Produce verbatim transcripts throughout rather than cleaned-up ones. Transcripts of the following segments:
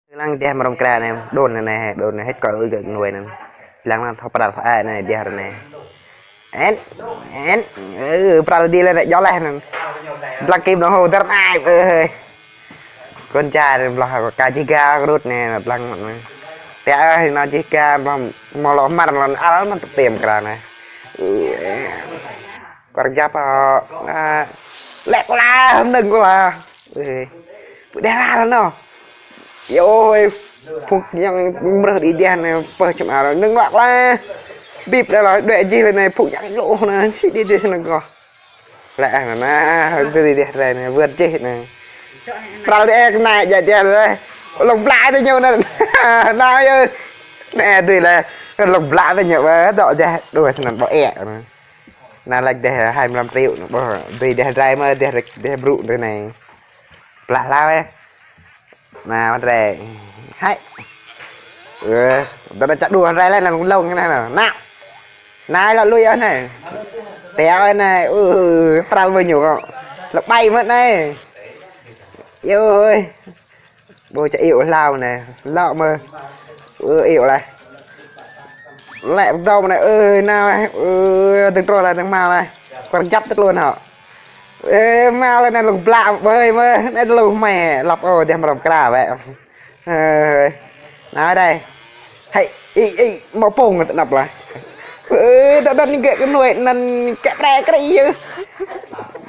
Lăng dah mrâo mkra anei, đôn anei, đôn anei, hĕt kơ ư gơ̆ knuê anăn. Lăng lăng thâo pral thâo ai anei, dah anei. Ên, ên, ư, pral dih leh anei, djŏ leh anăn. Lăng kim nao hô dơr ai, ơ, hơi. Kăn čar anei, blah, ka jih ga, krŭt anei, lăng mă anei. Tia ơi, nao jih ga, blah, mâo lŏ hmar, lŏ al, mă tơtiêm mkra anei. Ư, ê. Kwar jăp hŏ, a, lĕ kâo la, hăm nơ̆ng kâo la. Ê, pui đeh la lăn nô. Yơh, ơi, phung yang mrơh đi đeh anei, pơh čăm ar, nơ̆ng nuă la. Bip đa la, đuĕ jih leh anei, phung yang lŏ anei, si đi đeh snăn kâo. Lĕ, a, na, na, đi đeh drei anei, wơ̆t jih anei. Pral đeh ek anei, ja đeh leh. Lŏ blah tơ ñu anăn. Na, yơh. Anei, tui leh. Lŏ blah tơ ñu, wơ̆t, dŏ đeh, đuĕ snăn ƀuh ĕ anei. Na lač deh hai mươi lăm triệu, ƀuh, dui deh drei mơh, deh, deh brŭ dih anei. Blah hlao ê. Na, wăt drei. Hai. Ơ, dŏ čăk đuĕ drei leh, na lông lông anei na. Na. Na, lŏ lui anei. Tiao anei, ư, pral mơh ñu kâo. Lŏ ƀai mơh anei. Yơh ơi. Ƀuh ča iu hlao anei, lŏ mơh. Ơ, iu leh. Lĕ dŏ anei, ơ, nao, ơ, dơ̆ng truh leh, dơ̆ng mâo leh. Kwar jăp tơ tluôn hŏ. Ơ, mâo leh anei lông blah, ƀơi mơh, anei lông hmei, lăp ô, deh mrâo mkra wĕ. Ơ, nao dih. Hei, ih, ih, mâo pông tơ anăp leh. Ơ, tơ anăn gơ̆ knuê anăn kĕ pre kri yơh.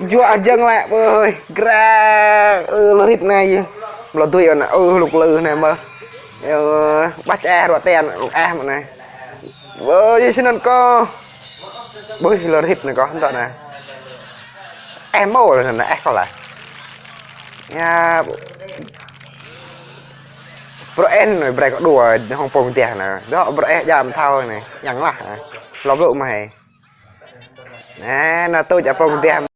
Juă jơ̆ng lĕ, ơi, gra, ơ, lŏ rip anei yơh. Mlâo dui anăn, ơ, lŭk lư anei mơh. Ơ, ƀah čeh ruă tian, lŭk eh mơh anei. Ơ, yơh snăn kâo. Ƀuh, lŏ rip anei kâo, ntŏ anei. Eh, mâo leh anăn, eh, kâo leh. Ya, bruă eh anei, brei kâo đuĕ, hŏng pông dih anei. Dŏ, bruă eh jam thâo anei, yang lah, lŏ blŭ mơh. Anei, na tuč apông dih.